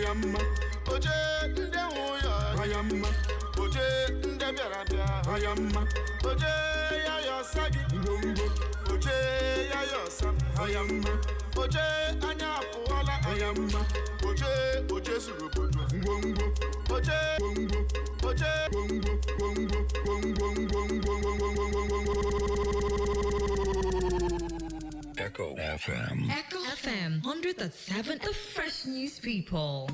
Aya mma. Oje ndị nwe ụyọ. Aya mma. Oje ndị bịara bịa. Aya mma. Oje ya ya ọsa gị. Ngwongwo. Oje ya ya ọsa m. Aya mma. Oje anya apụọla. Aya mma. Oje oje zuru obodo. Ngwongwo. Oje. Ngwongwo. Oje. Ngwongwo. Ngwongwo. Ngwongwo. Ngwongwo. Ngwongwo. Ngwongwo. Echo FM. Echo FM 100.7, the fresh news people.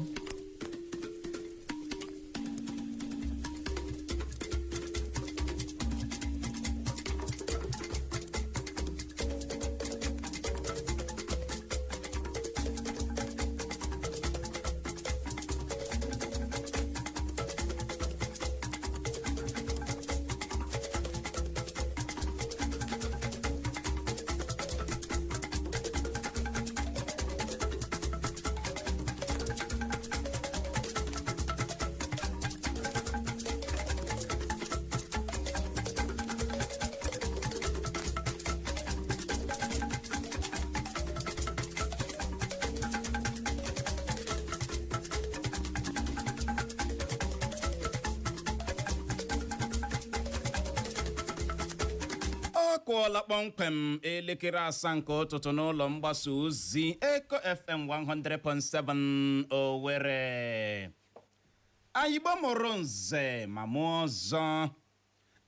Ọ kụọla kpọmkwem elekere 7 nke ụtụtụ n'ụlọ mgbasa ozi Eko FM 100.7 Owerri. Ayigbo mụrụ nze ma mụọ ọzọ,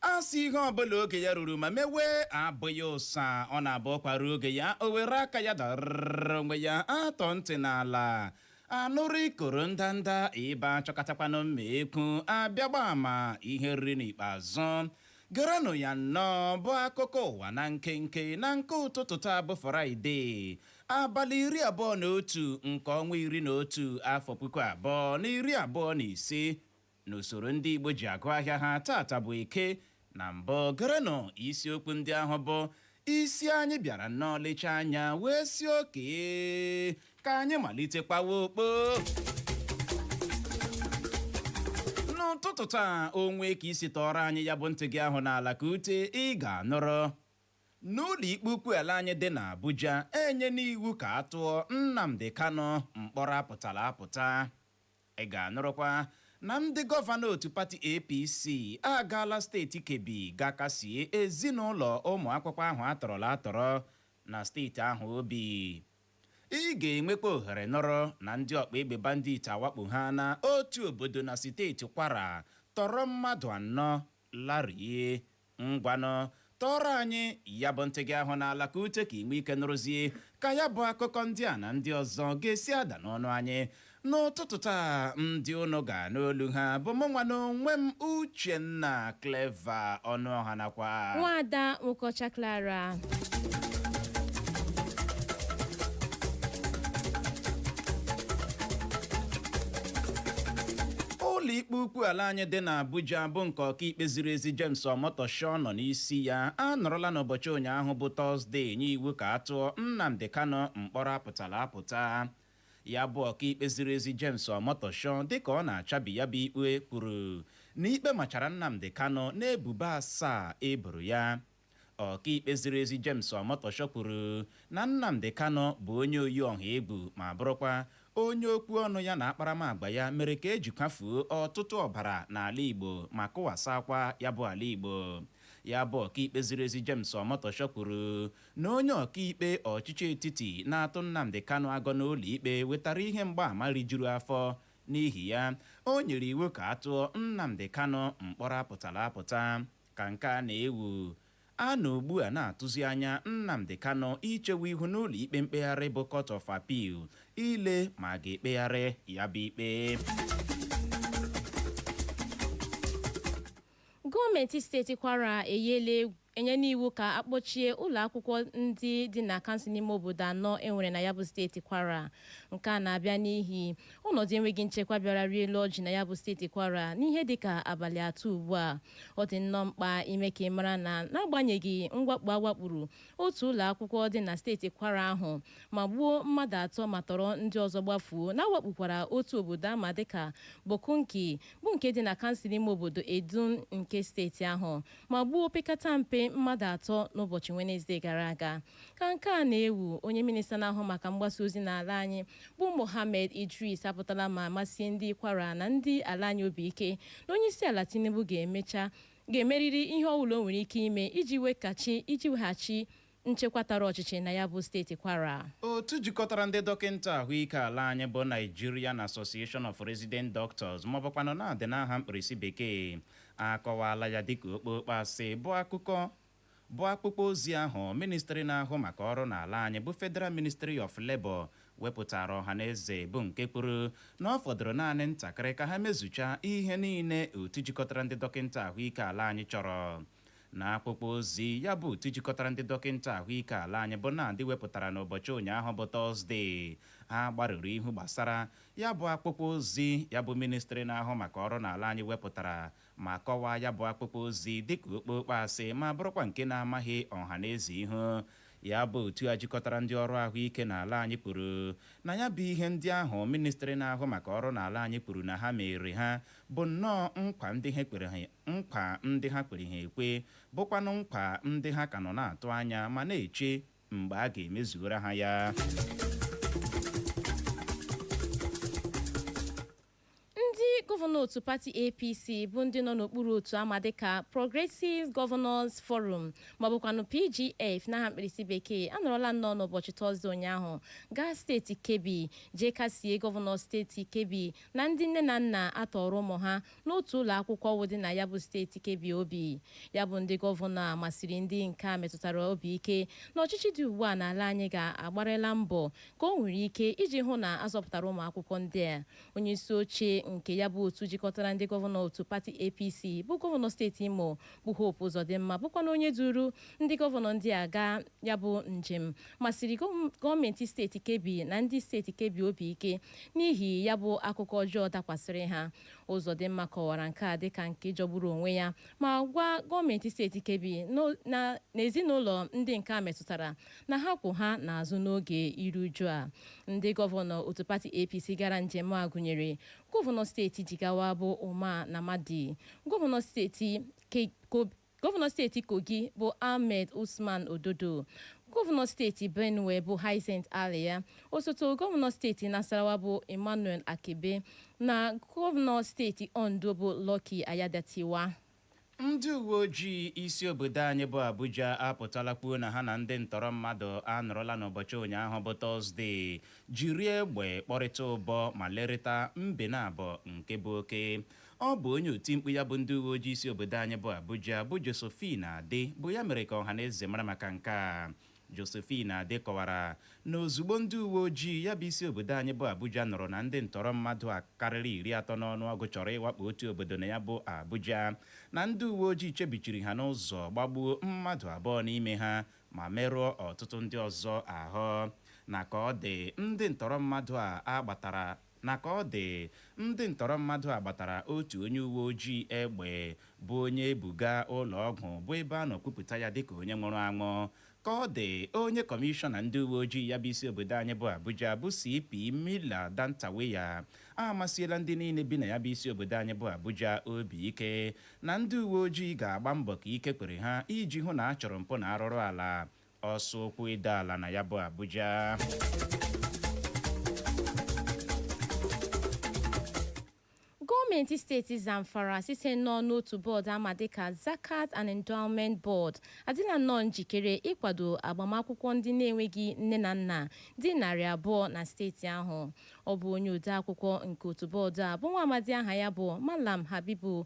a sị ihe ọbụla oge ya ruru ma mewe abụghị ụsa. Ọ na-abụ ọkwara oge ya, o were aka ya darịrị onwe ya atọ ntị n'ala anụrụ ikoro ndanda ịba chọkatakwanụ mma ekwu abịagba ama ihe riri n'ikpeazụ. Gerenụ ya nnọọ bụ akụkọ ụwa na nkenke na nke ụtụtụ taa bụ Fraịde, abalị 21 nke ọnwa 11, afọ 2025, n'usoro ndị Igbo ji agụ ahịa ha. Tata bụ Eke. Na mbụ, gerenụ isiokwu ndị ahụ bụ isi anyị bịara nnọọ lechaa anya wee si oke ka anyị malitekwawa okpo n'ụtụtụ taa. Onwe ka isi tọọrọ anyị ya bụ ntị gị ahụ n'ala ka ute ị ga-anụrụ. N'ụlọ ikpe ukwu ala anyị dị n'Abuja enye n'iwu ka a tụọ Nnamdi Kanu mkpọrọ apụtara apụta. Ị ga-anụrụkwa na ndị gọvanọ otu pati APC agaala steeti Kebbi ga-akasie ezinụlọ ụmụ akwụkwọ ahụ atọrọla atọrọ na steeti ahụ obi. Ị ga-enwekwa ohere nọrọ na ndị ọkpa egbe bandit awakpo ha na otu obodo na steeti Kwara, tọrọ mmadụ anọ larie. Ngwanụ, tọrọ anyị ya bụ ntị gị ahụ n'ala ka ute ka inwe ike nụrụzie ka ya bụ akụkọ ndị a na ndị ọzọ ga-esi ada n'ọnụ anyị n'ụtụtụ taa. Ndị unu ga n'olu ha bụ mụ nwa n'onwe m, Uchenna Clever Ọnụọha, nakwa Nwaada Nwokocha Clara. Ụlọ ikpe ukwu ala anyị dị n'Abuja, bụ nke ọkaikpe ziri ezi James Omotosho nọ n'isi ya, anọrọla n'ụbọchị ụnyaahụ bụ Tọzdee nye iwu ka a tụọ Nnamdi Kanu mkpọrọ apụtara apụta. Ya bụ ọkaikpe ziri ezi James Omotosho, dịka ọ na-achabi ya bụ ikpe, kwuru na ikpe machara Nnamdi Kanu n'ebubo asaa eboro ya. Ọkaikpe ziri ezi James Omotosho kwuru na Nnamdi Kanu bụ onye oyi ọha egwu ma bụrụkwa onye okwu ọnụ ya na akparamagwa ya mere ka eji kwafuo ọtụtụ ọbara n'ala Igbo ma kụwasakwa ya bụ ala Igbo. Ya bụ ọkaikpe ziri ezi James Omotosho kwuru na onye ọkaikpe ọchịchị etiti na-atụ Nnamdi Kanu agọ n'ụlọ ikpe wetara ihe mgbaàmà rijuru afọ. N'ihi ya, o nyere iwu ka a tụọ Nnamdi Kanu mkpọrọ apụtara apụta. Ka nke a na-ewu a na ugbu a na-atụzi anya Nnamdi Kanu ichewe ihu n'ụlọ ikpe mkpegharị bụ Court of Appeal ile ma a ga-ekpegharị ya bụ ikpe. Gọọmenti steeti Kwara enye n'iwu ka akpọchie ụlọ akwụkwọ ndị dị na kansụl n'ime obodo anọ enwere na ya bụ steeti Kwara. Nke a na-abịa n'ihi ọnọdụ enweghị nchekwa bịara rie elu ọjị na ya bụ steeti Kwara n'ihe dịka abalị 3 ugbu a. Ọ dị nnọọ mkpa ime ka ị mara na n'agbanyeghị mwakpo awakpuru otu ụlọ akwụkwọ dị na steeti Kwara ahụ ma gbuo mmadụ atọ ma tọrọ ndị ọzọ gbafuo, na awakpukwara otu obodo ama dịka Bokunki, bụ nke dị na kansụl ime obodo Edun nke steeti ahụ, ma gbuo opekata mpe karịrị mmadụ 3 n'ụbọchị Wenezdee gara aga. Ka nke a na-ewu, onye minista na-ahụ maka mgbasa ozi n'ala anyị bụ Mohammed Idris apụtala ma masie ndị Kwara na ndị ala anyị obi ike na onye isi ala Tinubu ga-emecha ga-emerịrị ihe ọbụla o nwere ike ime iji weghachi nchekwa tara ọchịchị na ya bụ steeti Kwara. Otu jikọtara ndị dọkịta ahụike ala anyị bụ Nigerian Association of Resident Doctors, maọbụkwanụ na-adị n'aha mkpirisi bekee, akọwala ya dịka okpokpo asị bụ akụkọ bụ akpụkpọ ozi ahụ ministri na-ahụ maka ọrụ n'ala anyị bụ Federal Ministry of Labour wepụtara ọha na eze, bụ nke kwuru na ọ fọdụrụ naanị ntakịrị ka ha mezucha ihe niile otu jikọtara ndị dọkịta ahụike ala anyị chọrọ. Na akwụkwọ ozi ya bụ otu jikọtara ndị dọkịta ahụike ala anyị bụ na-adị wepụtara n'ụbọchị ụnyaahụ bụ Tọzdee, ha gbarụrụ ihu gbasara ya bụ akwụkwọ ozi ya bụ ministri na-ahụ maka ọrụ n'ala anyị wepụtara, ma kọwaa ya bụ akwụkwọ ozi dịka okpokpo asị ma bụrụkwa nke na-amaghị ọha na eze ihu. Ya bụ otu a jikọtara ndị ọrụ ahụike n'ala anyị kwuru na ya bụ ihe ndị ahụ ministri na-ahụ maka ọrụ n'ala anyị kwuru na ha mere ha bụ nnọọ nkwa ndị ha kwere ha, nkwa ndị ha kwere ha ekwe, bụkwanụ nkwa ndị ha ka nọ na-atụ anya ma na-eche mgbe a ga-emezuora ha ya. Ndị gọvanọ otu pati APC bụ ndị nọ n'okpuru otu ama dịka Progressive Governors Forum, maọbụkwanụ PGF n'aha mkpirisi bekee, anọrọla nnọọ n'ụbọchị Tọzdee ụnyaahụ gaa steeti Kebbi jee kasie gọvanọ steeti Kebbi na ndị nne na nna atọrọ ụmụ ha n'otu ụlọ akwụkwọ wụ dị na ya bụ steeti Kebbi obi. Ya bụ ndị gọvanọ a masịrị ndị nke a metụtara obi ike na ọchịchị dị ugbu a n'ala anyị ga-agbarịla mbọ ka o nwere ike iji hụ na azọpụtara ụmụ akwụkwọ ndị a. Onye isi oche nke ya bụ otu jikọtara ndị gọvanọ otu pati APC bụ gọvanọ steeti Imo bụ Hope Uzodimma, bụkwa na onye duru ndị gọvanọ ndị a gaa ya bụ njem, masịrị gọọmenti steeti Kebbi na ndị steeti Kebbi obi ike n'ihi ya bụ akụkọ ọjọọ dakwasịrị ha. Uzodimma kọwara nke a dịka nke jọgburu onwe ya ma gwa gọọmenti steeti Kebbi na ezinụlọ ndị nke a metụtara na ha kwụ ha n'azụ n'oge iru uju a. Ndị gọvanọ otu pati APC gara njem a gụnyere gọvanọ steeti Jigawa bụ Umar Namadi, gọvanọ steeti Kogi bụ Ahmed Usman Ododo, gọvanọ steeti Benue bụ Hyacinth Alia, osote gọvanọ steeti Nasarawa bụ Emmanuel Akebe na gọvanọ steeti Ondo bụ Lucky Ayadatiwa. Ndị uwe ojii isi obodo anyị bụ Abuja apụtala kwuo na ha na ndị ntọrọ mmadụ anọrọla n'ụbọchị ụnyaahụ bụ Tọzdee jiri egbe kpọrịta ụbọ ma lerịta mbe na abụọ nke bụ oke. Ọ bụ onye oti mkpu ya bụ ndị uwe ojii isi obodo anyị bụ Abuja bụ Josephine Ade bụ ya mere ka ọha na eze mara maka nke a. Josephine Ade kọwara na ozugbo ndị uwe ojii ya bụ isi obodo anyị bụ Abuja nọrọ na ndị ntọrọ mmadụ a karịrị 30 n'ọnụọgụ chọrọ ịwakpo otu obodo na ya bụ Abuja, na ndị uwe ojii chebichiri ha n'ụzọ, gbagbuo mmadụ 2 n'ime ha ma merụọ ọtụtụ ndị ọzọ ahụ. Na ka ọ dị ndị ntọrọ mmadụ a agbatara na ka ọ dị ndị ntọrọ mmadụ a gbatara otu onye uwe ojii egbe bụ onye ebuga ụlọ ọgwụ bụ ebe a nọ kwupụta ya dịka onye nwụrụ anwụ. Ka ọ dị, onye kọmishọna ndị uwe ojii ya bụ isi obodo anyị bụ Abuja bụ CP Mila Dantaweya amasiela ndị niile bi na ya bụ isi obodo anyị bụ Abuja obi ike na ndị uwe ojii ga-agba mbọ ka ike kwere ha iji hụ na a chọrọ mpụ na arụrụ ala ọsọ ụkwụ ịda ala na ya bụ Abuja. Gọọmenti steeti Zamfara site nnọọ n'otu bọọdụ ama dịka Zakat and Endowment Board adịla nnọọ njikere ịkwado agbamakwụkwọ ndị na-enweghị nne na nna dị 200 na steeti ahụ. Ọ bụ onye ode akwụkwọ nke otu bọọdụ a bụ nwa amadi aha ya bụ Malam Habibu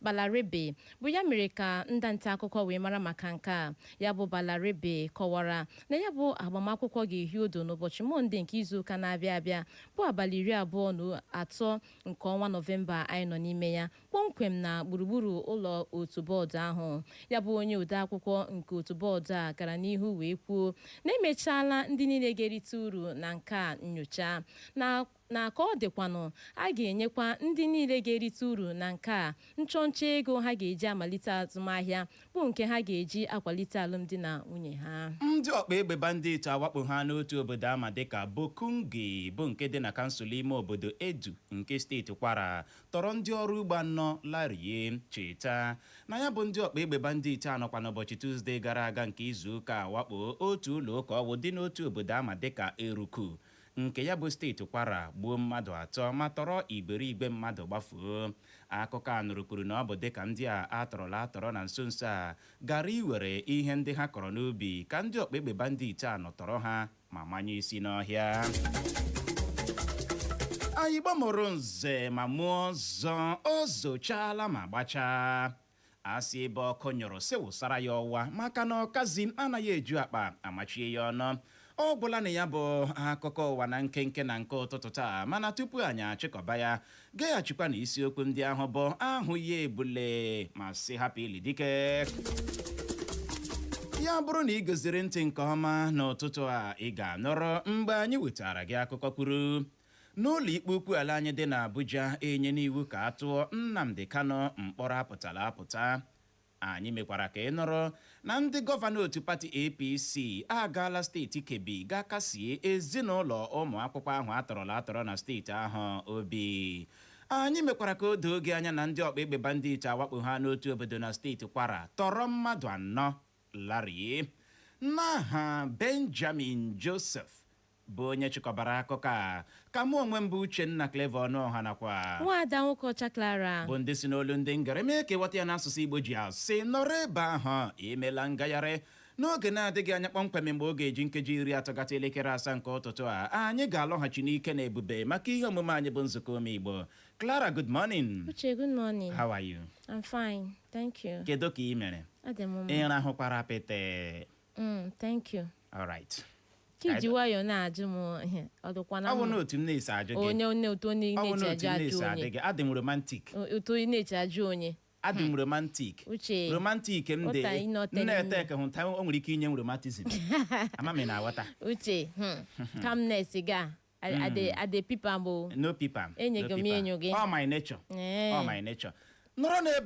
Balarebe bụ ya mere ka ndị nta akụkọ wee mara maka nke a. Ya bụ Balarebe kọwara na ya bụ agbamakwụkwọ ga-ehi odo n'ụbọchị Mọnde nke izuụka na-abịa abịa bụ abalị 23 nke ọnwa Nọvemba anyị nọ n'ime ya, kpọmkwem na gburugburu ụlọ otu bọọdụ ahụ. Ya bụ onye ode akwụkwọ nke otu bọọdụ a gara n'ihu wee kwuo na emechaala ndị niile ga-erite uru na nke a nyocha. nyocha na ka ọ dịkwanụ, a ga-enyekwa ndị niile ga-erite uru na nke a nchọnchọ ego ha ga-eji amalite azụmahịa, bụ nke ha ga-eji akwalite alụmdi na nwunye ha. Ndị ọkpa egbe bandit awakpo ha n'otu obodo ama dịka Bokungi, bụ nke dị na kansụl ime obodo Edu nke steeti Kwara, tọrọ ndị ọrụ ugbo anọ larie. Cheta na ya bụ ndị ọkpa egbe bandit anọkwa n'ụbọchị Tuzdee gara aga nke izu ụka awakpo otu ụlọ ụka ọwụ dị n'otu obodo ama dịka Eruku nke ya bụ steeti Kwara, gbuo mmadụ atọ ma tọrọ igberigbe mmadụ gbafuo. Akụkọ a nụrụ kwuru na ọ bụ dịka ndị a atọrọla atọrọ na nso nso a gara iwere ihe ndị ha kọrọ n'ubi ka ndị ọkpa egbe bandit a nọtọrọ ha ma manye isi n'ọhịa. Anyị gbamụrụ nze ma mụọ ọzọ, o zochala ma gbachaa. Asị ebe ọkụ nyụrụ sị wụsara ya ọwa, maka na ọkazi anaghị eju akpa amachie ya ọnụ. Ọ gwụla na ya bụ akụkọ ụwa na nkenke na nke ụtụtụ taa, mana tupu anyị achịkọba ya, gaghachikwa na isiokwu ndị ahụ bụ ahụ ya ebule ma sị hapụ ili dike. Ya bụrụ na ị goziri ntị nke ọma n'ụtụtụ a, ị ga-anụrụ mgbe anyị wetara gị akụkọ kwuru n'ụlọ ikpe ukwu ala anyị dị n'Abuja enye n'iwu ka a tụọ Nnamdi Kanu mkpọrọ apụtala apụta. Anyị mekwara ka ị nụrụ na ndị gọvanọ otu pati APC agaala steeti Kebbi ga kasie ezinụlọ ụmụ akwụkwọ ahụ atọrọla atọrọ na steeti ahụ obi. Anyị mekwara ka o doo gị anya na ndị ọkpa egbe bandit awakpo ha n'otu obodo na steeti Kwara, tọrọ mmadụ anọ larie. N'aha Benjamin Joseph bụ onye chịkọbara akụkọ a, ka mụ onwe m bụ Uchenna Clever Ọnụọha nakwa Nwaada nwoke ọcha Clara bụ ndị si n'olu ndị ngara mee ka ịghọta ya n'asụsụ Igbo ji asị nọrọ ebe ahụ emela ngagharị. N'oge na-adịghị anya, kpọmkwem mgbe ọ ga-eji nkeji 30 gata elekere 7 nke ụtụtụ a, anyị ga-alọghachi n'ike na ebube maka ihe omume anyị bụ Nzukọ Ome Igbo. Clara, good morning. Uche, good morning. How are you? I'm fine, thank you. Kedu ka ị mere? Adị m mma. Ịrahụkwara pịtị? Thank you. Alright. Ka iji nwayọọ na-ajụ m ihe, ọ dịkwa na Ọ bụ mma? n'otu m na-esi ajụ gị. Onye onye otu onye Ọ bụ na-eji n'otu ajụ m ajụ na-esi adị onye gị. Adị m romantic. Otu onye na-eji ajụ onye. Adị m romantic. Uche. Romantic m dị. What are you not telling Na-ete me? ka hụta o nwere ike inye m romanticism. Ama m ị na-aghọta. Uche, calmness ga I dey peep am o. No peep am. Enyeghị No m peep am. enyo gị. All my nature. Eh. All my nature. Nọrọ n'ebe.